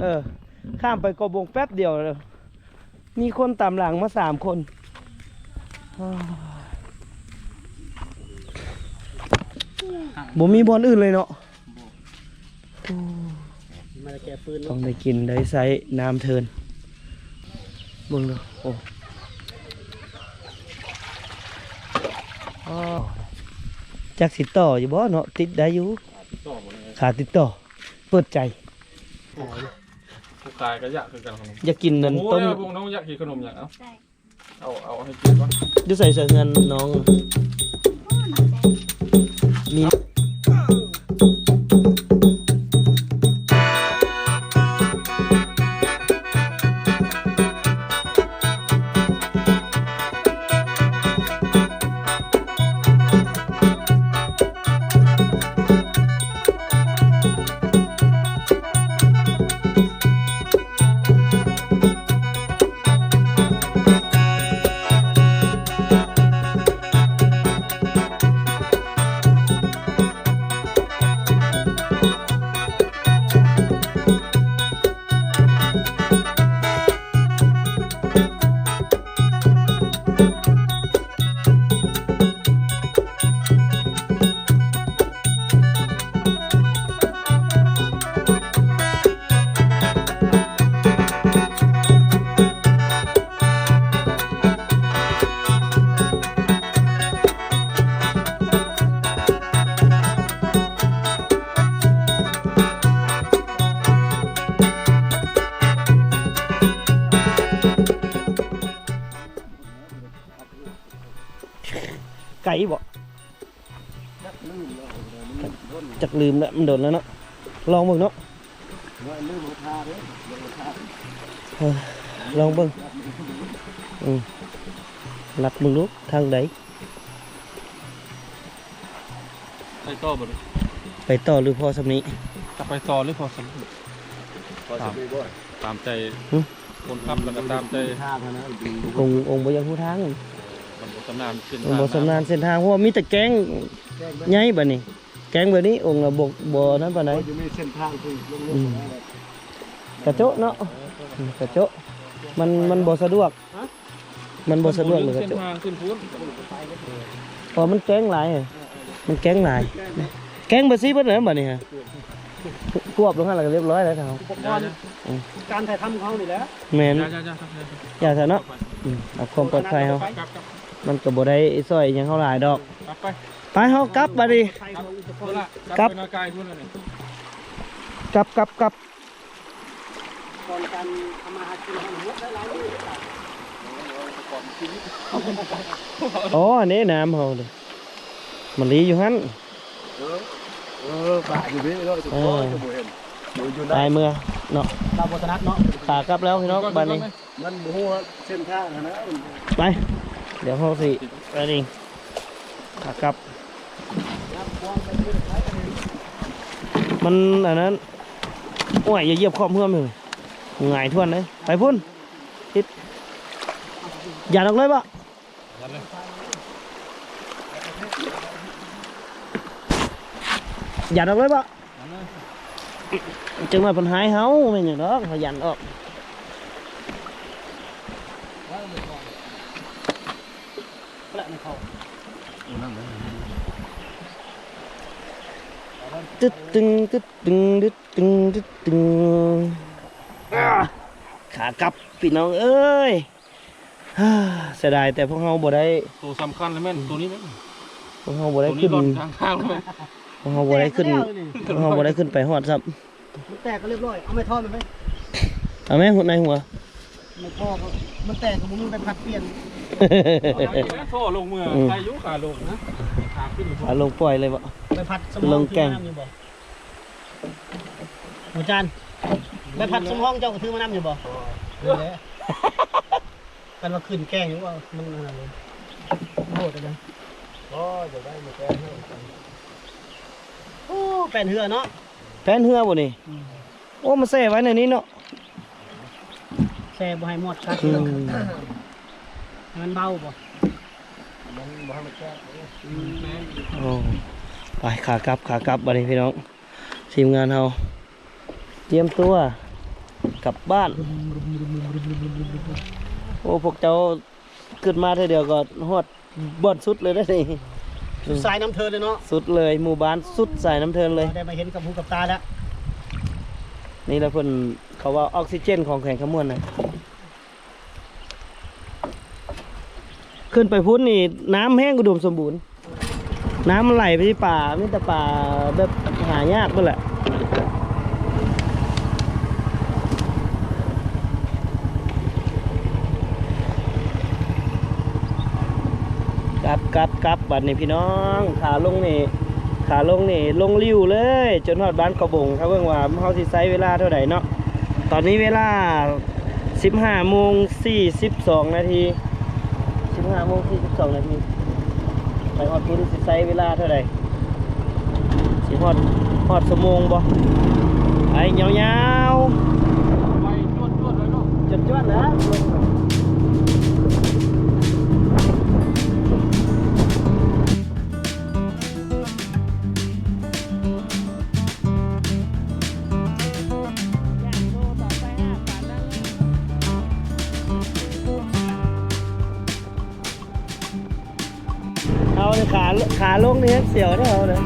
ເອີ ຂ້າມໄປເກາະບົງແປັບດຽວ ມີຄົນຕາມຫຼັງມາສາມຄົນ. ບໍ່ມີບ່ອນອື່ນເລີຍເນາະ. ມາແຕ່ແກ່ຟືນເນາະ ຕ້ອງໄດ້ກິນໄດ້ໃຊ້ນ້ຳເທີນ. ເບິ່ງເດີ ໂອ້ ອໍ ຈັກຊິຕໍ່ຢູ່ບໍ່ເນາະ? ຕິດໄດ້ຢູ່ ຕິດຕໍ່ບໍ່ໄດ້ ຂາຕິດຕໍ່ ເປີດໃຈ. ຜູ້ຂາຍກໍຢາກຄືກັນ ຢາກກິນນັ້ນ ໂອ້ຍ ຕົ້ມ ພວກນ້ອງຢາກກິນຂະໜົມຫຍັງ ເອົາ ໃສ່ ເອົາ ເອົາໃຫ້ກິນກ່ອນ. ຢູ່ໃສ ໃສເຮືອນນ້ອງ? ມີ ໄກບໍ່? ຈັກລືມແລ້ວ ມັນດົນແລ້ວເນາະ. ລອງເບິ່ງເນາະ. ເອີ ລອງເບິ່ງ. ອືມ ລັດເບິ່ງດູ ທາງໃດ? ໄປຕໍ່ບໍ່? ໄປຕໍ່ ຫຼືພໍສ່ຳນີ້? ຈະໄປຕໍ່ ຫຼືພໍສ່ຳນີ້? ພໍສ່ຳນີ້ບໍ່? ຕາມໃຈ ຫຶ? ຄົນຂັບ ແລ້ວກໍຕາມໃຈທາງຫັ້ນນະ. ອົງ ອົງບໍ່ຢາກຮູ້ທາງ ມັນບໍ່ຊຳນານເສັ້ນທາງ ມັນບໍ່ຊຳນານເສັ້ນທາງ ເພາະວ່າມີແຕ່ແກ້ງໃຫຍ່ບັດນີ້ ແກ້ງແບບນີ້ ອົງລະບໍ່ ບໍ່ນັ້ນປານໃດ. ບໍ່ຢູ່ໃນເສັ້ນທາງທີ່ລົງ ອືມ ກະໂຈະເນາະ ກະໂຈະ ມັນ ມັນບໍ່ສະດວກ ມັນບໍ່ສະດວກເລີຍ ກະໂຈະ ເສັ້ນທາງຂຶ້ນພຸ້ນ ເພາະມັນແກ້ງຫຼາຍ ມັນແກ້ງຫຼາຍ ແກ້ງເບີສີ່ເບິດແລ້ວບັດນີ້ຮະ. ກວບລົງຫັ້ນລະກະລຽບຮ້ອຍແລ້ວເຮົາ ອຸປະກອນ ອືມ ການຖ່າຍທຳຂອງເຮົານີ້ແຫຼະ. ແມ່ນ ຢ່າ ຢ່າ ຢ່າ ຢ່າຊະເນາະ ອືມ ເອົາຄວາມປອດໄພເຮົາ ມັນກໍບໍ່ໄດ້ຊ່ອຍຫຍັງເຮົາຫຼາຍດອກ. ໄປ ໄປ ເຮົາກັບບັດນີ້ ກັບ ກັບ ກັບ ກັບ ກັບ ກ່ອນການທຳມາຫາກິນເຮົາໝົດຫຼາຍໆມື້. ອໍ ອັນນີ້ນ້ຳເຮົາເດ້ ມະລີຢູ່ຫັ້ນ. ເອີ ເອີ ປາຢູ່ເດ້ເນາະ ສຸດຍອດ ຈະບໍ່ເຫັນ ຢູ່ ຢູ່ໃນ ໄປເມືອເນາະ ເຮົາບໍ່ຖະໜັດເນາະ. ຂາກັບແລ້ວພີ່ນ້ອງ ບັດນີ້ ມັນບໍ່ຮູ້ເສັ້ນທາງຫັ້ນນະ. ໄປ ດຽວເຮົາຊິ ອັນນີ້ ຂາກັບ ມັນອັນນັ້ນ ໂອ້ຍ ຢ່າຢຽບຂອບເຮືອມເລີຍ ຫງາຍທວນເລີຍ. ໄປພຸ້ນ ຕິດ ຢ່າອອກເລີຍບໍ່? ຢ່າອອກເລີຍບໍ່? ຈັກໜ້ອຍເພິ່ນຫາຍເຮົາ ແມ່ນຫຍັງດອກ ເຮົາຢ້ານອອກ. ຕຶດຕຶງ ຕຶດຕຶງ ຕຶດຕຶງ ຕຶດຕຶງ. ອ່າ ຂາກັບ ພີ່ນ້ອງເອີຍ. ເສຍດາຍແຕ່ພວກເຮົາບໍ່ໄດ້ ໂຕສຳຄັນລະແມ່ນໂຕນີ້ແຫຼະ ພວກເຮົາບໍ່ໄດ້ຂຶ້ນ ໂຕນີ້ລ່ອນກາງທາງແລ້ວແມ່ນ ພວກເຮົາບໍ່ໄດ້ຂຶ້ນ ພວກເຮົາບໍ່ໄດ້ຂຶ້ນໄປຮອດຊ້ຳ. ມັນແຕກກໍລຽບຮ້ອຍ ເອົາໄມ້ທໍ່ມາໄປ ເອົາແມ່ຫົວໃນຫົວ ໄມ້ທໍ່ກໍມັນແຕກກໍບໍ່ມີໃບພັດປ່ຽນ ທໍ່ລົງເມືອ ອືມ ໄດ້ຢູ່ຂາລົງນະ ຂາຂຶ້ນ ຂາລົງປ່ອຍເລີຍບໍ່? ໃບພັດສຳຮອງ ລົງແກ່ງ ຖືມານຳຢູ່ບໍ່? ອາຈານ ໃບພັດສຳຮອງເຈົ້າກໍຖືມານຳຢູ່ບໍ່? ບໍ່ ນີ້ແຫຼະ ຄັນວ່າຂຶ້ນແກ່ງຢູ່ວ່າມັນອັນນັ້ນເລີຍ ໂຫດເລີຍ. ອໍ ຢາກໄດ້ມາແກ່ງເນາະ ໂອ້ ແປ້ນເຮືອເນາະ ແປ້ນເຮືອບໍ່ນີ້? ອືມ ໂອ້ ມາແຊ່ໄວ້ໃນນີ້ເນາະ ແຊ່ບໍ່ໃຫ້ມອດກັດ ອືມ ໃຫ້ມັນເບົາບໍ່? ມັນບໍ່ໃຫ້ມັນແກ່ງ ອືມ ໂອ້ ໄປ ຂາກັບ ຂາກັບບັດນີ້ພີ່ນ້ອງ. ທີມງານເຮົາຕຽມຕົວ ກັບບ້ານ. ໂອ້ ພວກເຈົ້າຂຶ້ນມາເທື່ອດຽວກໍຮອດບ່ອນສຸດເລີຍເດ້ນີ້ ສຸດສາຍນ້ຳເທີນເລີຍເນາະ ສຸດເລີຍ ໝູ່ບ້ານສຸດສາຍນ້ຳເທີນເລີຍ ໄດ້ມາເຫັນກັບຫູກັບຕາແລ້ວ. ນີ້ລະເພິ່ນ ເຂົາວ່າອອກຊີເຈນຂອງແຂວງຄຳມ່ວນນະ. ຂຶ້ນໄປພຸ້ນນີ້ນ້ຳແຫ້ງອຸດົມສົມບູນ ນ້ຳມັນໄຫຼໄປທີ່ປາ ມີແຕ່ປາແບບຫາຍາກເບິດແຫຼະ. ກັບ ກັບ ກັບ ບັດນີ້ພີ່ນ້ອງ ຂາລົງນີ້ ຂາລົງນີ້ລົງລິ້ວເລີຍ ຈົນຮອດບ້ານເຂົາບົງ. ຖ້າເບິ່ງວ່າເຮົາຊິໃຊ້ເວລາເທົ່າໃດເນາະ ຕອນນີ້ເວລາ ສິບຫ້າໂມງສີ່ສິບສອງນາທີ ສິບຫ້າໂມງສີ່ສິບສອງນາທີ ໄປຮອດພຸ້ນຊິໃຊ້ເວລາເທົ່າໃດ ຊິຮອດ ຮອດຊົ່ວໂມງບໍ່? ໄປຍາວໆ ໄປຈວດໆເລີຍເນາະ ຈວດໆແລ້ວ. ເຮົານີ້ຂາ ຂາລົງນີ້ແຮງສຽວເດ້ເຮົາເດ້.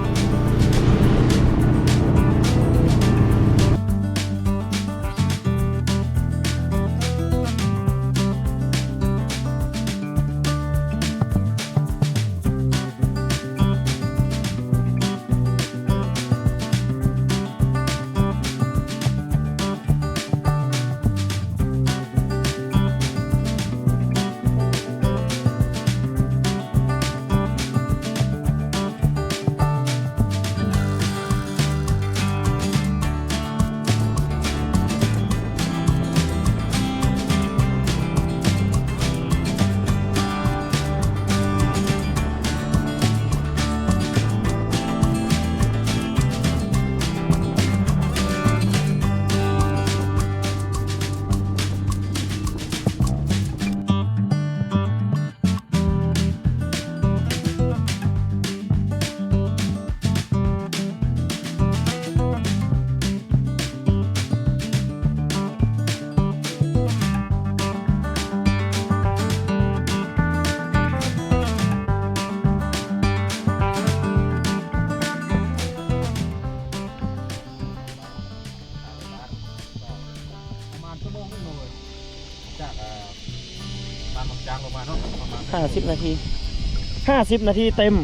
ປະມານຊົ່ວໂມງໜຶ່ງເລີຍ ຈາກ ເອີ ບ້ານວັງຈາງລົງມາເນາະ ປະມານຫ້າສິບນາທີ ຫ້າສິບນາທີເຕັມ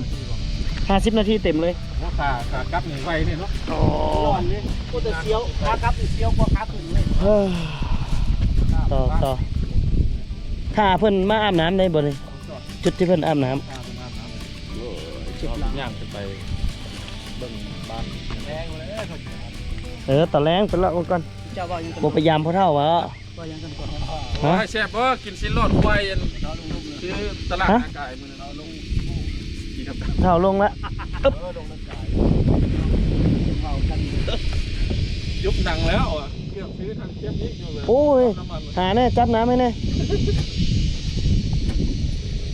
ຫ້າສິບນາທີເຕັມເລີຍ. ໂອ້ ຂາ ຂາກັບນີ້ໄວເດ້ເນາະ ໂອ້ ຮ້ອນເດ້ ໂອ້ ແຕ່ສຽວ ຂາກັບນີ້ສຽວກວ່າຂາຂຶ້ນເລີຍ. ເອີ ຕໍ່ ຕໍ່ ຖ້າເພິ່ນມາອາບນ້ຳໄດ້ບໍ່ນີ້? ຈຸດທີ່ເພິ່ນອາບນ້ຳ ໂອ້ຍ ຍ່າງຂຶ້ນໄປເບິ່ງບ້ານ ເອີ ຕອນແລງໄປເລາະເບິ່ງກ່ອນ ເຈົ້າເວົ້າຫຍັງກັນ ບໍ່ໄປຢາມພໍ່ເຖົ້າຫວາ? ວ່າຫຍັງກັນກ່ອນ? ຮະ? ໂອ້ຍ ແຊບບໍ່? ກິນຊີ້ນຫຼອດຄວາຍອັນ ຢູ່ຕະຫຼາດ ຮະ? ນາກາຍມື້ນັ້ນ ເອົາລົງ ເຖົ້າລົງລະ ເອີ ລົງນາກາຍ ເວົ້າກັນ ຍຸບໜັງແລ້ວ ເກືອບຊື້ທັງເກັບນີ້ຢູ່ເລີຍ. ໂອ້ຍ ນ້ຳມັນ ຫາແດ່ ຈັບນ້ຳໃຫ້ແດ່.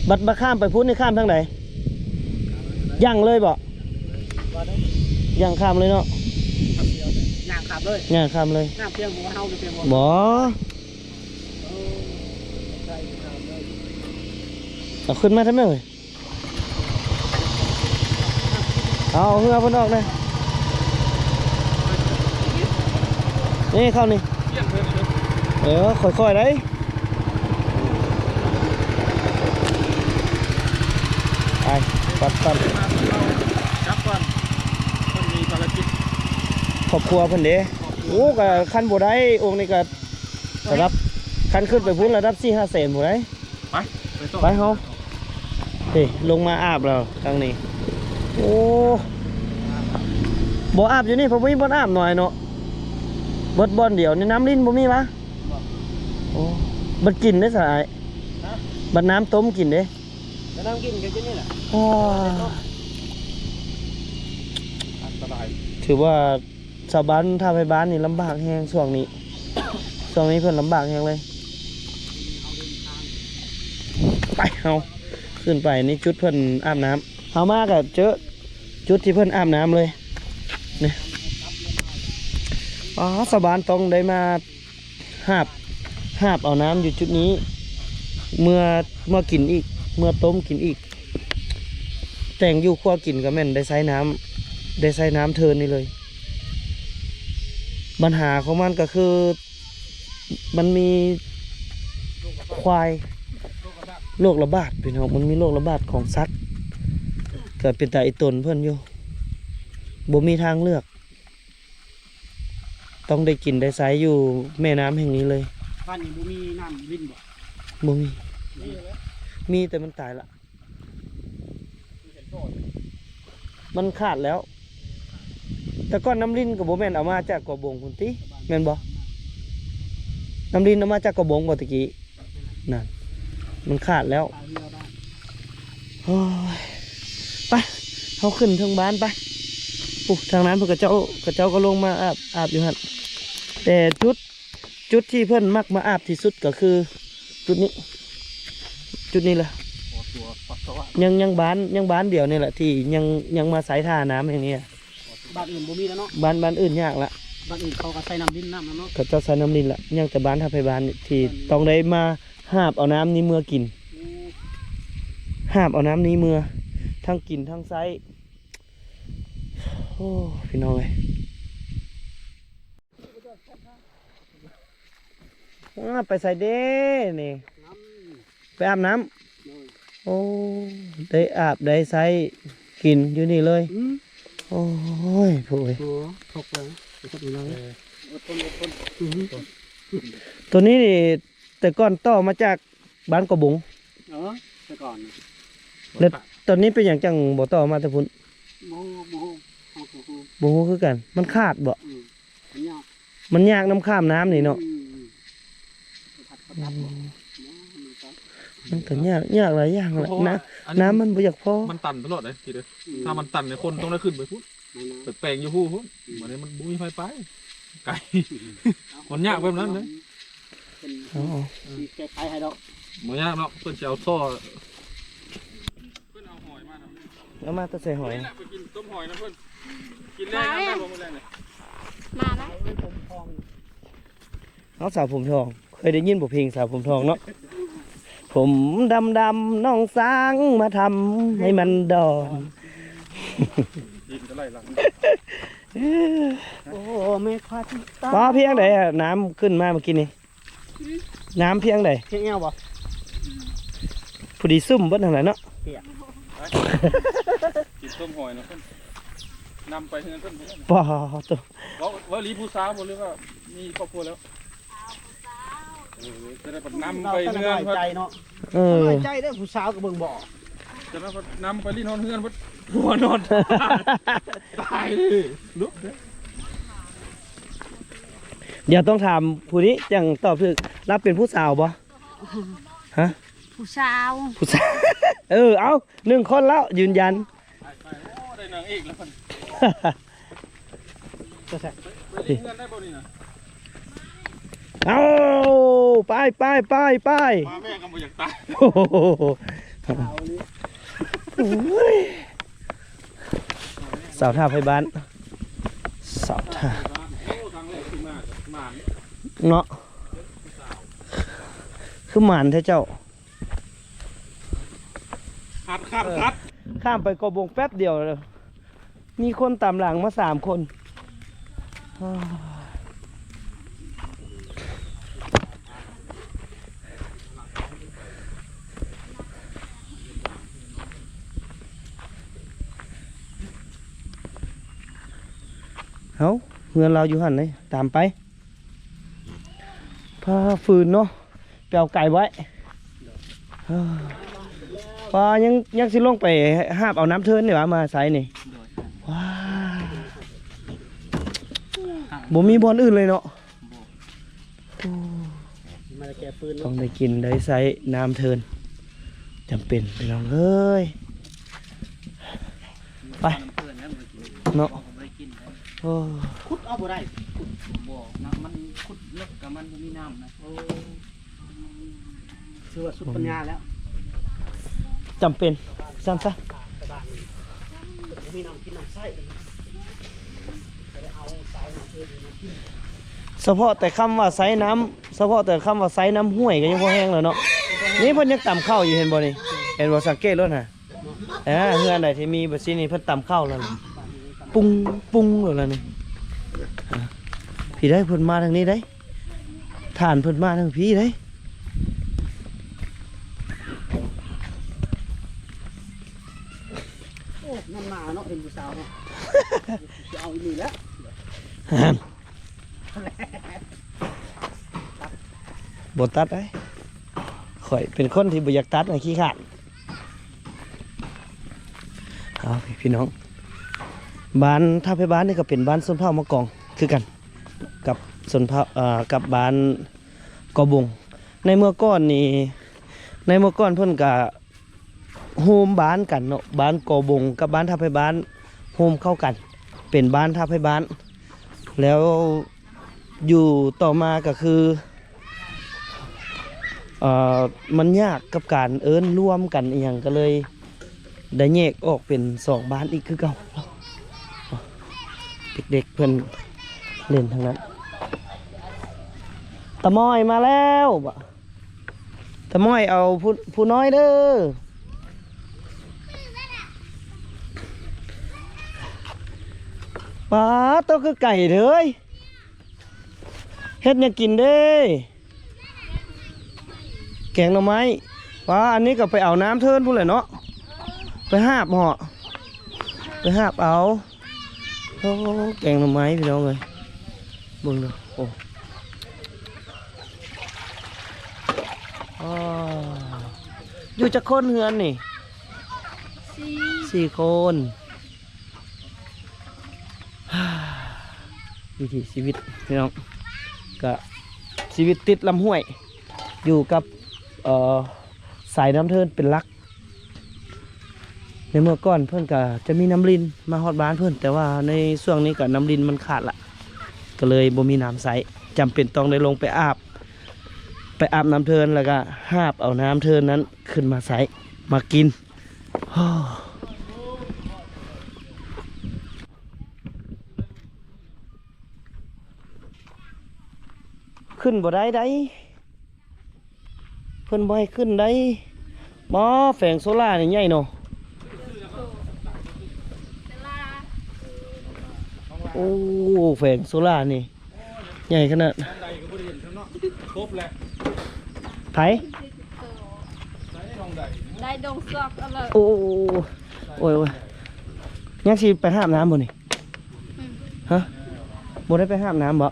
ບັດ ບັດຂ້າມໄປພຸ້ນນີ້ ຂ້າມທາງໃດ? ຍ່າງເລີຍບໍ່? ຍ່າງຂ້າມເລີຍເນາະ ຍ່າງຂ້າມເລີຍ ຍ່າງຂ້າມເລີຍ. ນ້ຳພຽງຫົວເຮົາ ພຽງຫົວ ບໍ່ ເອົາຂຶ້ນມາທຳໄມເວີຍ? ເອົາເຮືອເພິ່ນອອກແດ່ ນີ້ເຂົ້ານີ້ ເອີ ຄ່ອຍໆໄດ໋. ໄປ ປັດ ປັດ ກັບກ່ອນ ເພິ່ນມີພາລະກິດ ຄອບຄົວເພິ່ນເດ້. ໂອ້ ກະຄັນບໍ່ໄດ້ອົງນີ້ກະລະດັບ ຄັນຂຶ້ນໄປພຸ້ນລະດັບສີ່ຫ້າແສນພຸ້ນໄດ໋. ໄປ ໄປຕໍ່ ໄປເຮົາ ເອີ ລົງມາອາບແລ້ວທາງນີ້. ໂອ້ ບໍ່ອາບຢູ່ນີ້ ເພາະບໍ່ມີບ່ອນອາບໜ້ອຍເນາະ ເບິດບ່ອນດຽວນີ້. ນ້ຳລິ້ນບໍ່ມີຫວາ? ບໍ່ ໂອ້ ບັດກິນເດ້ສະອ້າຍ? ຮະ? ບັດນ້ຳຕົ້ມກິນເດ້? ກໍນ້ຳກິນກໍຢູ່ນີ້ແຫຼະ. ໂອ້ຍ ອັນຕະລາຍ ຖືວ່າຊາວບ້ານທ່າໄພບ້ານນີ້ລຳບາກແຮງຊ່ວງນີ້ ຊ່ວງນີ້ເພິ່ນລຳບາກແຮງເລີຍ. ໄປ ເຮົາຂຶ້ນໄປ ນີ້ຈຸດເພິ່ນອາບນ້ຳ ເຮົາມາກໍເຈີຈຸດທີ່ເພິ່ນອາບນ້ຳເລີຍນີ້. ອໍ ຊາວບ້ານຕ້ອງໄດ້ມາ ຫາບ ຫາບເອົານ້ຳຢູ່ຈຸດນີ້ ເມືອ ເມືອກິນອີກ ເມືອຕົ້ມກິນອີກ ແຕ່ງຢູ່ຄົວກິນກໍແມ່ນໄດ້ໃຊ້ນ້ຳ ໄດ້ໃຊ້ນ້ຳເທີນນີ້ເລີຍ. ບັນຫາຂອງມັນກໍຄື ມັນມີຄວາຍ ໂລກລະບາດພີ່ນ້ອງ ມັນມີໂລກລະບາດຂອງສັດ ກໍເປັນຕາອີ່ຕົນເພິ່ນຢູ່ ບໍ່ມີທາງເລືອກ ຕ້ອງໄດ້ກິນໄດ້ໃຊ້ຢູ່ແມ່ນ້ຳແຫ່ງນີ້ເລີຍ. ບ້ານນີ້ບໍ່ມີນ້ຳລິນບໍ່? ບໍ່ມີ ມີແຕ່ມັນຕາຍລະ ມັນຂາດແລ້ວ. ແຕ່ກ່ອນນ້ຳລິນກໍບໍ່ແມ່ນເອົາມາຈາກກອບບົງພຸ້ນຕິ ແມ່ນບໍ່? ນ້ຳລິນເອົາມາຈາກກອບບົງບໍ່ຕະກີ້? ນັ້ນ ມັນຂາດແລ້ວ. ໂອ້ຍ ໄປ ເຮົາຂຶ້ນເທິງບ້ານໄປ. ໂອ້ ທາງນັ້ນເພິ່ນ ເຂົາເຈົ້າ ເຂົາເຈົ້າກໍລົງມາອາບ ອາບຢູ່ຫັ້ນ. ແຕ່ຈຸດ ຈຸດທີ່ເພິ່ນມັກມາອາບທີ່ສຸດກໍຄືຈຸດນີ້ ຈຸດນີ້ແຫຼະ. ຍັງ ຍັງບ້ານ ຍັງບ້ານດຽວນີ້ແຫຼະທີ່ຍັງ ຍັງມາໃຊ້ທ່ານ້ຳແຫ່ງນີ້. ບ້ານອື່ນບໍ່ມີແລ້ວເນາະ? ບ້ານ ບ້ານອື່ນຍາກລະ ບ້ານອື່ນເຂົາກໍໃຊ້ນ້ຳລິນ ນ້ຳນັ້ນເນາະ ເຂົາເຈົ້າໃຊ້ນ້ຳລິນລະ. ຍັງແຕ່ບ້ານທ່າໄພບ້ານນີ້ທີ່ຕ້ອງໄດ້ມາຫາບເອົານ້ຳນີ້ເມືອກິນ ຫາບເອົານ້ຳນີ້ເມືອ ທັງກິນທັງໃຊ້. ໂອ້ ພີ່ນ້ອງເອີຍ ອ້າ ໄປໃສເດ້ນີ້? ໄປອາບນ້ຳ. ໂອ້ ໄດ້ອາບໄດ້ໃຊ້ກິນຢູ່ນີ້ເລີຍ. ໂອ້ຍ ໂອ້ຍ ໂອ້ ຕົວນີ້ນີ້ແຕ່ກ່ອນຕໍ່ມາຈາກບ້ານກະບົງ. ເອີ ແຕ່ກ່ອນ ແລ້ວຕອນນີ້ເປັນຫຍັງຈັ່ງບໍ່ຕໍ່ມາແຕ່ພຸ້ນ? ບໍ່ ບໍ່ຮູ້ ບໍ່ຮູ້ຄືກັນ. ມັນຂາດບໍ່? ມັນຍາກ ມັນຍາກນຳຂ້າມນ້ຳນີ້ເນາະ. ມັນກໍຍາກ ຍາກຫຼາຍຢ່າງແຫຼະ ນ້ຳມັນບໍ່ຢາກພໍ. ມັນຕັນຕະຫຼອດເດ້ ທີ່ເດີ ຖ້າມັນຕັນນີ້ຄົນຕ້ອງໄດ້ຂຶ້ນໄປພຸ້ນ ໄປແປງຢູ່ພູ້ນພຸ້ນ. ບັດນີ້ມັນບໍ່ມີໃຜໄປ ໄກ ມັນຍາກແບບນັ້ນເດ້. ເອີ ຊິແກ້ໄຂໃຫ້ດອກ ບໍ່ຍາກດອກ ເພິ່ນຊິເອົາທໍ່ ເພິ່ນເອົາຫອຍມານຳ. ເອົາມາແຕ່ໃສຫອຍ? ໄປກິນຕົ້ມຫອຍນຳເພິ່ນ ກິນແລງນຳໄດ້ບໍ່ມື້ແລງນີ້? ມາແລ້ວ. ເອົາ ສາວຜົມທອງ ເຄີຍໄດ້ຍິນບໍ່ເພງສາວຜົມທອງເນາະ? ຜົມດຳໆ ນ້ອງຊ້າງມາທຳໃຫ້ມັນດອນ. ໂອ້ ແມ່ຄວາຊິຕາຍ ປ້າ ພຽງໃດ ນ້ຳຂຶ້ນມາເມື່ອກີ້ນີ້? ນ້ຳພຽງໃດ? ພຽງແອວບໍ່? ພໍດີຊຸ່ມເບິດຫັ້ນແຫຼະເນາະ. ປຽກ ກິນຕົ້ມຫອຍນຳເພິ່ນ ນຳໄປເຮືອນເພິ່ນ. ປ້າໂຕ ເວົ້າ ເວົ້າອີ່ຫຼີ ຜູ້ສາວບໍ່ ຫຼືວ່າມີຄອບຄົວແລ້ວ? ເອີ ຈະໄດ້ນຳໄປເຮືອນເພິ່ນ ນ້ອຍໃຈເນາະ. ເອີ ນ້ອຍໃຈເດີ້ ຜູ້ສາວກໍເບິ່ງບໍ່ອອກ. ຈະໄດ້ນຳໄປຫຼິ້ນຮອດເຮືອນເພິ່ນ ຜົວນອນຕາຍເລີຍ. ດຽວຕ້ອງຖາມຜູ້ນີ້ຈັ່ງຕອບຖືກ ລາວເປັນຜູ້ສາວບໍ່? ຮະ? ຜູ້ສາວ ຜູ້ສາວ. ເອີ ເອົ້າ ໜຶ່ງຄົນແລ້ວ ຢືນຢັນ. ໄປ ໄປ ໂອ້ ໄດ້ນາງເອກແລ້ວເພິ່ນ. ໄປຫຼິ້ນເຮືອນໄດ້ບໍ່ນີ້ນະ? ເອົາ ໄປ ໄປ ໄປ ໄປ. ມາແມ່ກໍບໍ່ຢາກຕາຍ. ໂອ້ຍ ສາວທ່າໄພບ້ານ ສາວທ່າ ໂອ້ ຄັ້ງແລກທີ່ມາກໍໝານເນາະ. ຄືໝານແທ້ເຈົ້າ. ຄັດ ຄັດ ເອີ ຄັດ ຂ້າມໄປເກາະບົງແປັບດຽວ ມີຄົນຕາມຫຼັງມາສາມຄົນ. ເອົ້າ ເຮືອນລາວຢູ່ຫັ້ນເດ້ ຕາມໄປ. ພາຟືນເນາະ ໄປເອົາໄກ່ໄວ້. ວ່າຍັງ ຍັງຊິລົງໄປຫາບເອົານ້ຳເທີນນີ້ຫວາ ມາໃຊ້ນີ້. ໂດຍ ວ້າ ບໍ່ມີບ່ອນອື່ນເລີຍເນາະ. ບໍ່ ໂອ້ ມາແຕ່ແກ່ຟືນເນາະ ຕ້ອງໄດ້ກິນໄດ້ໃຊ້ນ້ຳເທີນ ຈຳເປັນພີ່ນ້ອງເອີຍ. ໄປ ນ້ຳເທີນແລ້ວບໍ່ໄດ້ກິນເນາະ ບໍ່ໄດ້ກິນເດ້. ໂອ້ ຂຸດເອົາບໍ່ໄດ້ ຂຸດບໍ່ ນ້ຳມັນຂຸດເລິກ ກໍມັນບໍ່ມີນ້ຳນະ. ໂອ້ ຖືວ່າສຸດປັນຍາແລ້ວ ຈຳເປັນຊັ້ນຊະ. ບໍ່ມີນ້ຳກິນນ້ຳໃຊ້ ກໍໄດ້ເອົາສາຍນ້ຳເທີນມາກິນ. ສະເພາະແຕ່ຄຳວ່າໃຊ້ນ້ຳ ສະເພາະແຕ່ຄຳວ່າໃຊ້ນ້ຳຫ້ວຍກໍຍັງພໍແຮງແລ້ວເນາະ. ນີ້ເພິ່ນຍັງຕຳເຂົ້າຢູ່ ເຫັນບໍ່ນີ້? ເຫັນບໍ່? ສັງເກດໂລດຫັ້ນ. ອ່າ ເຮືອນໃດທີ່ມີແບບຊີ້ນີ້ເພິ່ນຕຳເຂົ້າແລ້ວ ປຸ້ງ ປຸ້ງໂລດແລ້ວນີ້. ອ່າ ພີ້ໄດ໋ ເພິ່ນມາທາງນີ້ໄດ໋ ທ່ານເພິ່ນມາທາງພີ້ໄດ໋. ໂອ້ ມັນມາເນາະ ເຫັນຜູ້ສາວເນາະ ຊິເອົາອີ່ນີ້ແຫຼະ. ບໍ່ຕັດໄດ໋ ຂ້ອຍເປັນຄົນທີ່ບໍ່ຢາກຕັດນະ ຂີ້ຄ້ານ. ເອົາ ພີ່ນ້ອງ ບ້ານທ່າໄພບ້ານນີ້ກໍເປັນບ້ານຊົນເຜົ່າມະກອງຄືກັນ ກັບຊົນເຜົ່າ ເອີ ກັບບ້ານ ກໍບົງ. ໃນເມື່ອກ່ອນນີ້ ໃນເມື່ອກ່ອນເພິ່ນກະໂຮມບ້ານກັນເນາະ ບ້ານກໍບົງກັບບ້ານທ່າໄພບ້ານໂຮມເຂົ້າກັນເປັນບ້ານທ່າໄພບ້ານ. ແລ້ວຢູ່ຕໍ່ມາກໍຄື ເອີ ມັນຍາກກັບການເອີ້ນລວມກັນອີ່ຫຍັງ ກໍເລີຍ ໄດ້ແຍກອອກເປັນສອງບ້ານອີກຄືເກົ່າ. ເດັກໆເພິ່ນຫຼິ້ນທາງນັ້ນ. ຕາໝ້ອຍມາແລ້ວ. ຕາໝ້ອຍເອົາຜູ້ ຜູ້ນ້ອຍເດີ. ປາດ ໂຕຄືໄກເດີ. ເຮັດຫຍັງກິນເດ້? ແກງໜໍ່ໄມ້. ວ່າ ອັນນີ້ກໍໄປເອົານ້ຳເທີນພຸ້ນແຫຼະເນາະ ໄປຫາບເຫາະ ໄປຫາບເອົາ. ໂອ້ ແກງໜໍ່ໄມ້ພີ່ນ້ອງເອີຍ ເບິ່ງເດີ. ໂອ້ ອໍ ຢູ່ຈັກຄົນເຮືອນນີ້? ສີ່ ສີ່ຄົນ. ວິຖີຊີວິດພີ່ນ້ອງ ກະຊີວິດຕິດລຳຫ້ວຍ ຢູ່ກັບ ເອີ ສາຍນ້ຳເທີນເປັນຫຼັກ. ໃນເມື່ອກ່ອນເພິ່ນກະຈະມີນ້ຳລິນມາຮອດບ້ານເພິ່ນ ແຕ່ວ່າໃນຊ່ວງນີ້ກະນ້ຳລິນມັນຂາດລະ ກະເລີຍບໍ່ມີນ້ຳໃຊ້ ຈຳເປັນຕ້ອງໄດ້ລົງໄປອາບ ໄປອາບນ້ຳເທີນ ແລ້ວກະຫາບເອົານ້ຳເທີນນັ້ນຂຶ້ນມາໃຊ້ ມາກິນ. ຂຶ້ນບໍ່ໄດ້ໃດ໋ ເພິ່ນບໍ່ໃຫ້ຂຶ້ນໃດ໋. ໝໍ ແຜງໂຊລານີ້ໃຫຍ່ເນາະ. ໂອ້ ແຜງໂຊລານີ້ ໃຫຍ່ຂະໜາດ. ໄປ ໄດ້ດົງຊອກເອົາເລີຍ. ໂອ້ ໂອ້ຍ ໂອ້ຍ ຍັງຊິໄປຫາບນ້ຳບໍ່ນີ້? ອືມ ຮະ ບໍ່ໄດ້ໄປຫາບນ້ຳບໍ່?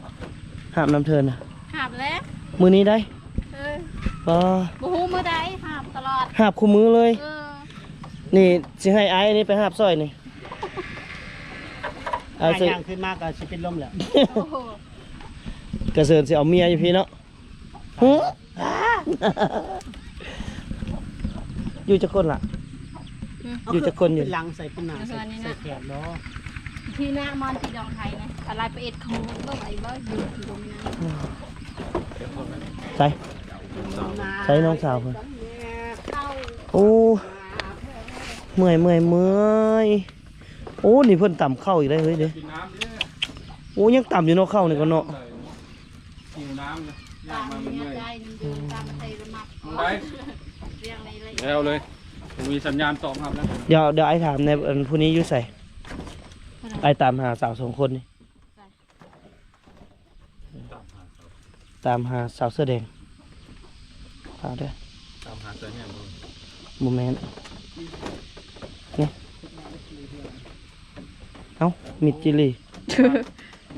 ຫາບນ້ຳເທີນນະ? ຫາບແລ້ວ ມື້ນີ້ໄດ໋. ເອີ ບໍ່ ບໍ່ຮູ້ມື້ໃດ ຫາບຕະຫຼອດ ຫາບຄູ່ມື້ເລີຍ. ເອີ ນີ້ຊິໃຫ້ອ້າຍນີ້ໄປຫາບຊ່ອຍນີ້. ອ້າຍ ຍ່າງຂຶ້ນມາກໍຊິເປັນລົມແລ້ວ. ໂອ້ໂຫ ກະເຊີນຊິເອົາເມຍຢູ່ພີ້ເນາະ. ຫື ຢູ່ຈັກຄົນລະ? ຫື ຢູ່ຈັກຄົນຢູ່? ເປັນຫຼັງໃສ່ ເປັນໜ້າໃສ່ ໃສ່ແຂນບໍ່? ທີ່ໜ້າມອນທີ່ດອງໄທນະ ອາລາຍປະເອັດຂະໂມຍບໍ່ໄຫວບໍ່ ຢູ່ທີ່ໂຮງງານ. ໃສ ໃສນ້ອງສາວເພິ່ນ? ໂອ້ ເມື່ອຍ ເມື່ອຍ ເມື່ອຍ. ໂອ້ ນີ້ເພິ່ນຕຳເຂົ້າອີກແລ້ວເຮີ້ຍເດ້. ໂອ້ ຍັງຕຳຢູ່ເນາະ ເຂົ້ານີ້ກໍເນາະ. ຫິວນ້ຳນະ ຍ່າງມາເມື່ອຍໆ. ໄດ້ ແລ້ວເລີຍ ບໍ່ມີສັນຍານຕອບຮັບແລ້ວ. ດຽວ ດຽວອ້າຍຖາມແດ່ ອັນຜູ້ນີ້ຢູ່ໃສ? ອ້າຍຕາມຫາສາວສອງຄົນນີ້ ຕາມຫາສາວເສື້ອແດງ. ຕາມຫາເສື້ອແດງ ຕາມເດີ ຕາມຫາເສື້ອແດງ. ບໍ່ແມ່ນ ນີ້ ເອົ້າ ມິດຈິລີ.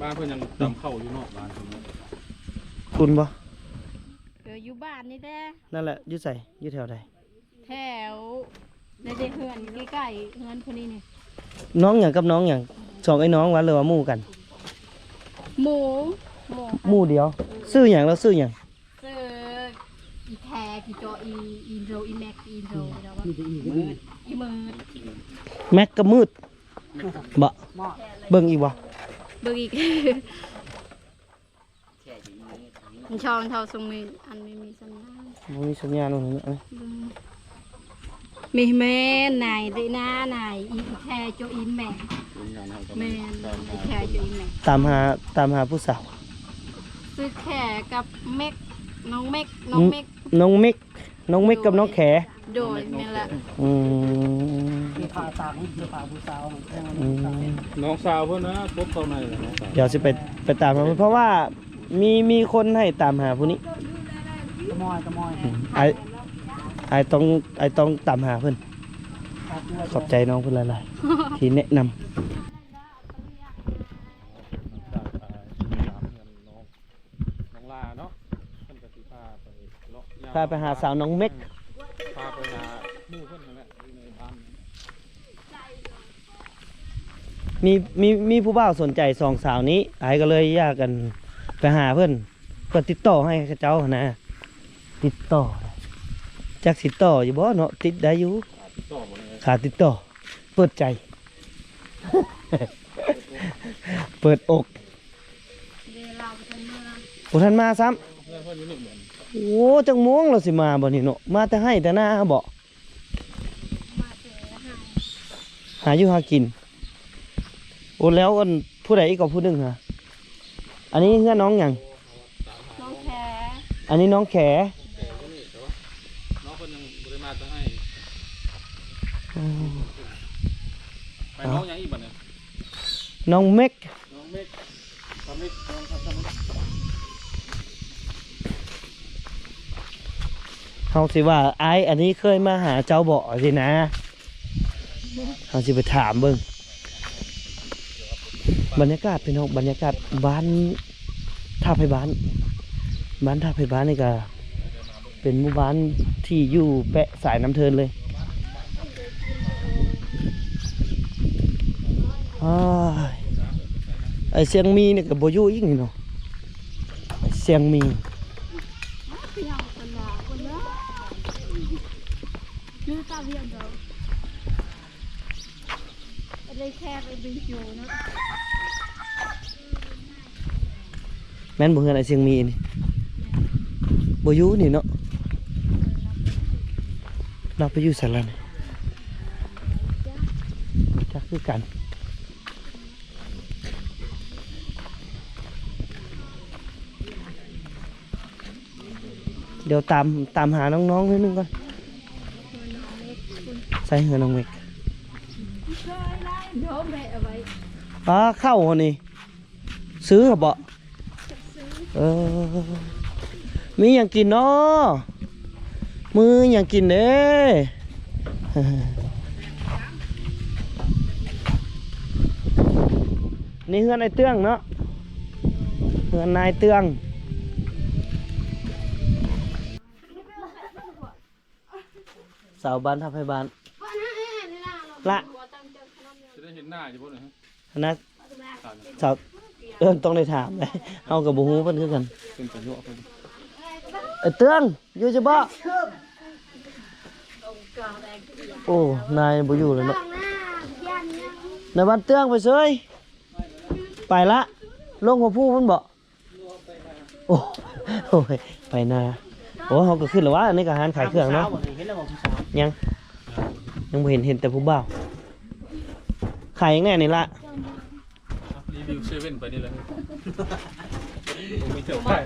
ບ້ານເພິ່ນຍັງຕຳເຂົ້າຢູ່ນອກບ້ານ. ຄຸ້ນບໍ່? ເອີ ຢູ່ບ້ານນີ້ແຫຼະ. ນັ້ນແຫຼະ ຢູ່ໃສ? ຢູ່ແຖວໃດ? ແຖວໃນເດ ເຮືອນໃກ້ໆເຮືອນຜູ້ນີ້ນີ້. ນ້ອງຫຍັງກັບນ້ອງຫຍັງ? ສອງເອື້ອຍນ້ອງຫວາ ຫຼືວ່າໝູ່ກັນ? ໝູ່ ໝູ່ ໝູ່ດຽວ. ເອີ ຊື່ຫຍັງ? ລາວຊື່ຫຍັງ? ຊື່ອີແທ ອີໂຈ ອີ ອີໂດ ອີແມັກ ອີໂດ ອີແມັກ ອີມືດ. ແມັກກັບມືດບໍ່? ເບິ່ງອີກບໍ່? ເບິ່ງອີກ. ມັນຊ່ອງເທົ່າຊົງມີ ອັນມີ ມີສັນຍານ ບໍ່ມີສັນຍານ. ເບິ່ງ ມີແມ່ນນາຍເດນາ ນາຍອີແທ ໂຈ ອີແມັກ. ແມ່ນ ອີແທ ໂຈ ອີແມັກ. ຕາມຫາ ຕາມຫາຜູ້ສາວ. ຊື່ແຂກັບເມັກ ນ້ອງເມັກ ນ້ອງເມັກ ນ້ອງເມັກ ນ້ອງເມັກກັບນ້ອງແຂ ໂດຍ ແມ່ນແຫຼະ ອືມ ເສື້ອຜ້າຕ່າງ ເສື້ອຜ້າຜູ້ສາວ ອືມ ນ້ອງສາວເພິ່ນນະ ກົບເຂົ້າໃນແລ້ວ ນ້ອງສາວ ດຽວຊິໄປ ໄປຕາມຫາເພິ່ນ ເພາະວ່າມີ ມີຄົນໃຫ້ຕາມຫາຜູ້ນີ້ ຕະມອຍ ຕະມອຍ ອືມ ອ້າຍ ອ້າຍຕ້ອງ ອ້າຍຕ້ອງຕາມຫາເພິ່ນ ຂອບໃຈນ້ອງເພິ່ນຫຼາຍໆ ທີ່ແນະນຳ. ນ້ອງຫຼ້າເນາະ ເພິ່ນກໍຊິພາໄປເລາະ ພາໄປຫາສາວນ້ອງເມັກ ພາໄປຫາໝູ່ເພິ່ນຫັ້ນແຫຼະ ຢູ່ໃນບ້ານ ມີ ມີ ມີຜູ້ບ່າວສົນໃຈສອງສາວນີ້ ອ້າຍກໍເລີຍຢາກ ອັນ ໄປຫາເພິ່ນ ເພື່ອຕິດຕໍ່ໃຫ້ເຂົາເຈົ້າຫັ້ນນະ ຕິດຕໍ່ ຈັກຊິຕໍ່ຢູ່ບໍ່ເນາະ ຕິດໄດ້ຢູ່ ຫາຕິດຕໍ່ບໍ່ໄດ້ ຫາຕິດຕໍ່ ເປີດໃຈ ເປີດອົກ ເດ ລາວບໍ່ທັນມາ ບໍ່ທັນມາຊ້ຳ ເຮືອນເພິ່ນຢູ່ນີ້ບໍ່ ໂອ້ ຈັກໂມງລາວຊິມາບັດນີ້ເນາະ ມາແຕ່ໄຮ່ແຕ່ນາບໍ ມາແຕ່ໄຮ່ ຫາຢູ່ຫາກິນ ໂອ້ ແລ້ວອັນ ຜູ້ໃດອີກກໍຜູ້ໜຶ່ງຫະ ອັນນີ້ເຮືອນນ້ອງຫຍັງ ນ້ອງແຂ ອັນນີ້ນ້ອງແຂ ແຂຢູ່ນີ້ ແຕ່ວ່ານ້ອງເພິ່ນຍັງບໍ່ໄດ້ມາແຕ່ໄຮ່ ອືມ ໄປນ້ອງຫຍັງອີກບັດນີ້ ນ້ອງເມັກ ນ້ອງເມັກ ສາວເມັກ ນ້ອງສາວເມັກ ເຮົາຊິວ່າ ອ້າຍອັນນີ້ເຄີຍມາຫາເຈົ້າບໍ່ ຊີ້ນະ ເຮົາຊິໄປຖາມເບິ່ງ ບັນຍາກາດ ພີ່ນ້ອງ ບັນຍາກາດບ້ານທ່າໄພບ້ານ ບ້ານທ່າໄພບ້ານນີ້ກະ ເປັນໝູ່ບ້ານທີ່ຢູ່ແປະສາຍນ້ຳເທີນເລີຍ ອ້າຍ ໄອ້ຊຽງມີນີ້ກໍບໍ່ຢູ່ອີກນີ້ເນາະ ຊຽງມີ ແມ່ນບໍ່ເຮືອນອ້າຍຊຽງມີນີ້ ບໍ່ຢູ່ນີ້ເນາະ ລາວໄປຢູ່ໃສລະນີ້ ຈັກຄືກັນ ດຽວຕາມ ຕາມຫານ້ອງໆ ໜ້ອຍໜຶ່ງກ່ອນ ໃສ່ເຮືອນ້ອງເມັກ ປາເຂົ້າຫັ້ນນີ້ ຊື້ບໍ ເອີ ມີຫຍັງກິນເນາະ ມື້ຫຍັງກິນເດ້ ນີ້ເຮືອນອ້າຍເຕື້ອງເນາະ ເຮືອນນາຍເຕື້ອງ ສາວບ້ານທ່າໄພບ້ານ ລະ ຊິໄດ້ເຫັນໜ້າຢູ່ບໍ່ນີ້ ຫັ້ນນະ ສາວ ເອີ ຕ້ອງໄດ້ຖາມ ເຮົາກໍບໍ່ຮູ້ເພິ່ນຄືກັນ ເປັນຕາຍົວະເພິ່ນ ເອີ ເຕື້ອງ ຢູ່ຢູ່ບໍ່ ໂອ້ ນາຍບໍ່ຢູ່ແລ້ວເນາະ ນາຍບ້ານເຕື້ອງໄປເຊີຍ ໄປລະ ລົງຫົວພູພຸ້ນບໍ ໂອ້ ໂອ້ຍ ໄປນາ ໂອ້ ເຮົາກໍຂຶ້ນແລ້ວວະ ອັນນີ້ກໍຮ້ານຂາຍເຄື່ອງເນາະ ເຫັນແລ້ວບໍ່ຜູ້ສາວ ຍັງ ຍັງບໍ່ເຫັນ ເຫັນແຕ່ຜູ້ບ່າວ ຂາຍຫຍັງແດ່ນີ້ລະ ຣີວິວເຊເວັ່ນໄປນີ້ແຫຼະ ບໍ່ມີແຖວຂາຍ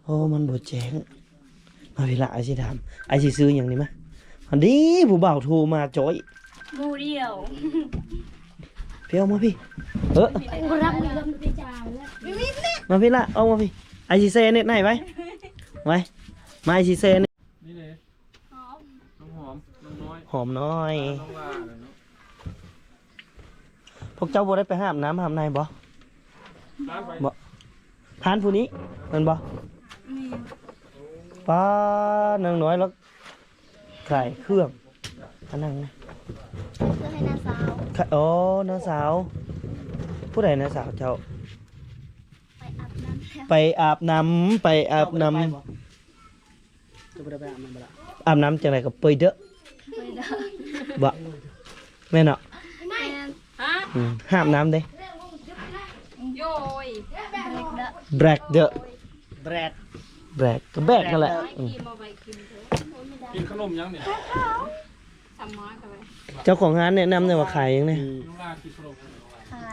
ໂອ້ ມັນບໍ່ແຈ້ງ. ມາພີ້ລະ ອ້າຍຊິຖາມ ອ້າຍຊິຊື້ຫຍັງນີ້ມາ ອັນນີ້ຜູ້ບ່າວໂທມາຈ້ອຍ ໝູ່ດຽວ ພີ່ອອກມາພີ້ ເອີ ມາພີ້ລະ ອອກມາພີ້ ອ້າຍຊິແຊ່ເນັດໃຫ້ໄວ້ ໄວ້ ມາ ອ້າຍຊິແຊ່ເນັດ ນີ້ເດ້ ຫອມ ນ້ອງຫອມ ນ້ອງນ້ອຍ ຫອມນ້ອຍ ນ້ອງຫຼ້າ ພວກເຈົ້າບໍ່ໄດ້ໄປຫາບນ້ຳຫາບໃນບໍ່? ຮ້ານໄປ ບໍ່ ຮ້ານຜູ້ນີ້ແມ່ນບໍ່? ແມ່ນ ປ້າ ນາງນ້ອຍລາວຂາຍເຄື່ອງ ອັນນັ້ນນະ ເຄື່ອງໃຫ້ນ້າສາວ ຂາຍ ອໍ ນ້າສາວ ຜູ້ໃດນ້າສາວເຈົ້າ? ໄປອາບນ້ຳ ໄປອາບນ້ຳ ໄປອາບນ້ຳ ເຈົ້າບໍ່ໄດ້ໄປບໍ່? ຈະບໍ່ໄດ້ໄປອາບນ້ຳບໍ່ລະ? ອາບນ້ຳຈັ່ງໃດກໍເປີຍເດີ ເປີຍເດີ ບໍ່ ແມ່ນເນາະ ແມ່ນ ຮະ ອືມ ຫາບນ້ຳເດ້ ໂຢຍ ແບກເດີ ແບກ ແບກ ກໍແບກນັ້ນແຫຼະ ອືມ ກິນຂະໜົມຫຍັງນີ້? ສຳມາກໍໄດ້ ເຈົ້າຂອງຮ້ານແນະນຳແດ່ວ່າຂາຍຫຍັງແດ່? ຂາ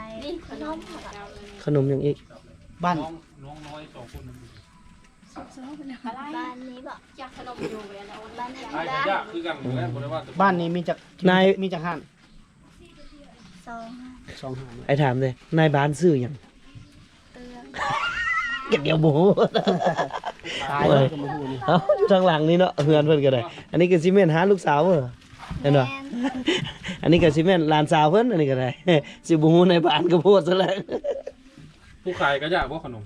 ຍຂະໜົມ ຂະໜົມຫຍັງອີກ? ບ້ານ ບ້ານນີ້ບໍ? ຈັກຂະໜົມຢູ່ແມ່ນ ບ້ານນີ້ ບ້ານນີ້ມີຈັກ ນາຍ ມີຈັກຮ້ານ? ສອງ ສອງຮ້ານ. ອ້າຍຖາມແດ່ ນາຍບ້ານຊື່ຫຍັງ? ເຕືອງ ກະດຽວບໍ່ຮູ້ ຕາຍແລ້ວກະບໍ່ຮູ້ນີ້. ເອົ້າ ຢູ່ທາງຫຼັງນີ້ເນາະ ເຮືອນເພິ່ນກະໄດ້. ອັນນີ້ກະຊິແມ່ນຮ້ານລູກສາວເອີ ແມ່ນບໍ່? ແມ່ນ. ອັນນີ້ກະຊິແມ່ນຫຼານສາວເພິ່ນ ອັນນີ້ກະໄດ້ ຊິບໍ່ຮູ້ນາຍບ້ານກະໂພດຊະແລ້ວ. ຜູ້ຂາຍກະຢາກບໍ່ຂະໜົມ?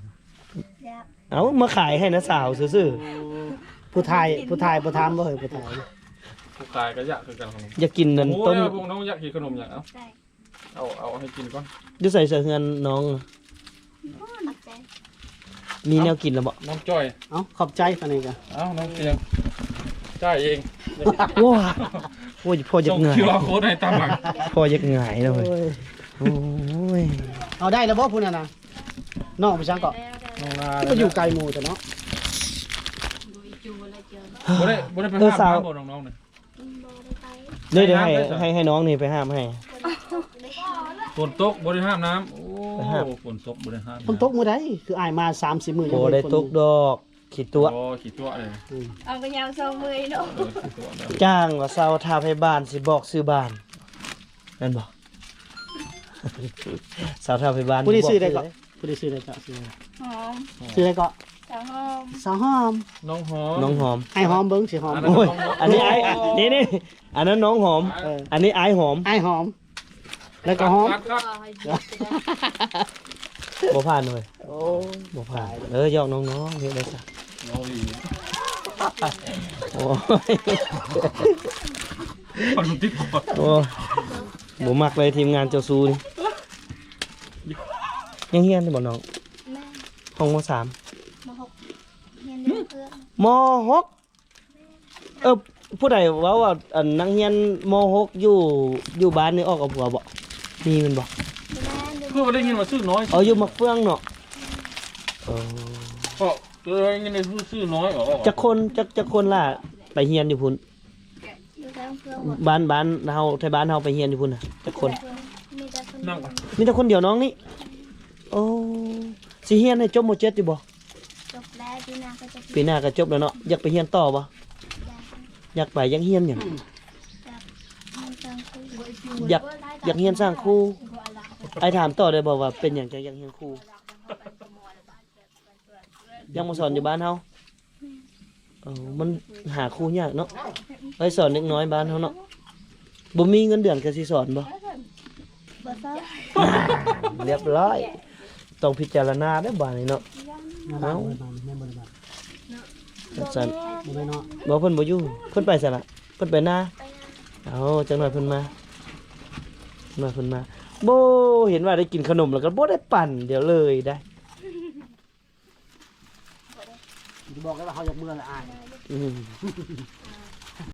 ຢາກ. ເອົາ ມາຂາຍໃຫ້ນ້າສາວຊື່ໆ. ຜູ້ຖ່າຍ ຜູ້ຖ່າຍບໍ່ຖາມບໍ່ເຮີ້ຍ ຜູ້ຖ່າຍ? ຜູ້ຂາຍກະຢາກຄືກັນຂະໜົມ. ຢາກກິນນັ້ນ ໂອ້ ຕົ້ມ ແລ້ວພວກນ້ອງຢາກກິນຂະໜົມຫຍັງ? ເອົາ ເອົາ ເອົາໃຫ້ກິນກ່ອນ. ຢູ່ໃສ ໃສເຮືອນນ້ອງ? ຂອບໃຈ. ມີແນວກິນແລ້ວບໍ່? ນ້ອງຈ້ອຍ. ເອົ້າ ຂອບໃຈປານນີ້ກະ. ເອົ້າ ນ້ອງຕຽງ ຈ່າຍເອງ. ວ້າ ໂອ້ຍ ພໍຢາກຫງາຍ ຄິວອາໂຄ້ດໃຫ້ຕາມຫຼັງ ພໍຢາກຫງາຍເນາະ. ໂອ້ຍ ໂອ້ຍ ເອົາໄດ້ແລ້ວບໍ່ຜູ້ນັ້ນນະ? ນ້ອງໄປສັງເກາະ ນ້ອງນາ ກະຢູ່ໄກໝູ່ແທ້ເນາະ. ບໍ່ໄດ້ ບໍ່ໄດ້ໄປຫາບນ້ຳບໍ່ນ້ອງໆນີ້? ບໍ່ໄດ້ໄປ. ເດີ ໃຫ້ ໃຫ້ ໃຫ້ນ້ອງນີ້ໄປຫາບໃຫ້. ຝົນຕົກບໍ່ໄດ້ຫາບນ້ຳ. ໂອ້ ໄປຫາບ ຝົນຕົກບໍ່ໄດ້ຫາບ ຝົນຕົກມື້ໃດ? ຄືອ້າຍມາສາມສີ່ມື້ຍັງບໍ່ໄດ້ຕົກດອກ. ຂີ້ຕົວະ ອໍ ຂີ້ຕົວະເລີຍ. ອືມ ເອົາກະຍາມເຊົາເມື່ອຍເນາະ. ເອີ ຂີ້ຕົວະເນາະ. ຈ້າງວ່າເຊົ່າຖ້າໄພບ້ານ ຊິບອກຊື່ບ້ານ ແມ່ນບໍ່? ເຊົ່າຖ້າໄພບ້ານ ຜູ້ນີ້ຊື່ໃດເກາະ? ຜູ້ນີ້ຊື່ໃດເກາະ? ຊື່ຫອມ. ຊື່ໃດເກາະ? ສາວຫອມ. ສາວຫອມ ນ້ອງຫອມ ນ້ອງຫອມ. ອ້າຍຫອມເບິ່ງຊິຫອມ. ໂອ້ຍ ອັນນີ້ອ້າຍ ນີ້ໆ ອັນນັ້ນນ້ອງຫອມ. ເອີ ອັນນີ້ອ້າຍຫອມ ອ້າຍຫອມ. ແລ້ວກະຫອມ ຄັດ ຄັດ ບໍ່ຜ່ານເວີຍ. ໂອ້ ບໍ່ຜ່ານ. ເອີ ຢອກນ້ອງໆ ເຮັດໄດ້ຊະ ເວົ້າດີ. ໂອ້ຍ ມັນຕິດຄົວ. ໂອ້ ບໍ່ມັກເລີຍທີມງານເຈົ້າຊູ່ນີ້. ຍັງຮຽນຢູ່ບໍ່ນ້ອງ? ແມ່ນ. ຫ້ອງ ມໍສາມ ມໍຫົກ ຮຽນເລື່ອງເຄື່ອງ. ມໍຫົກ ເອີ ຜູ້ໃດເວົ້າວ່າ ອັນ ນັກຮຽນ ມໍຫົກ ຢູ່ ຢູ່ບ້ານນີ້ອອກເອົາຜົວບໍ່? ມີແມ່ນບໍ່? ແມ່ນ. ຄືວ່າໄດ້ຍິນວ່າຊື່ນ້ອຍ. ເອີ ຢູ່ໝາກເຟືອງເນາະ. ເອີ ເພາະໄດ້ຍິນວ່າຊື່ນ້ອຍ. ຈັກຄົນ ຈັກ ຈັກຄົນລະໄປຮຽນຢູ່ພຸ້ນ? ຢູ່ແຖວເຟືອງ. ບ້ານ ບ້ານເຮົາ ໄທບ້ານເຮົາໄປຮຽນຢູ່ພຸ້ນນະ ຈັກຄົນ? ມີແຕ່ຄົນ ມີແຕ່ຄົນດຽວນ້ອງນີ້. ໂອ້ ຊິຮຽນໃຫ້ຈົບ ມໍເຈັດ ຢູ່ບໍ່? ຈົບແລ້ວ ປີໜ້າກະຈົບ. ປີໜ້າກະຈົບແລ້ວເນາະ. ຢາກໄປຮຽນຕໍ່ບໍ່? ຢາກ. ຢາກໄປ ຢາກຮຽນຫຍັງ? ຢາກຮຽນຊ່າງຄູ. ຢາກ ຢາກຮຽນຊ່າງຄູ. ອ້າຍຖາມຕໍ່ໄດ້ບໍ່ວ່າເປັນຫຍັງຈັ່ງຢາກຮຽນຄູ? ຍັງມາສອນຢູ່ບ້ານເຮົາ. ເອີ ມັນຫາຄູຍາກເນາະ ໄວ້ສອນເດັກນ້ອຍບ້ານເຮົາເນາະ. ບໍ່ມີເງິນເດືອນກະຊິສອນບໍ່? ບໍ່ສອນ. ຮຽບຮ້ອຍ ຕ້ອງພິຈາລະນາເດີ້ບາດນີ້ເນາະ. ເອົ້າ ຊັ້ນ ບໍ່ແມ່ນເນາະ. ບໍ່ ເພິ່ນບໍ່ຢູ່. ເພິ່ນໄປໃສລະ? ເພິ່ນໄປນາ. ເອົ້າ ຈັກໜ້ອຍເພິ່ນມາ ໜ້ອຍເພິ່ນມາ. ໂບ ເຫັນວ່າໄດ້ກິນຂະໜົມແລ້ວກະບໍ່ໄດ້ປັ່ນດຽວເລີຍໄດ໋. ຊິບອກໄດ້ວ່າເຮົາຢາກເມືອລະອາຍ. ອືມ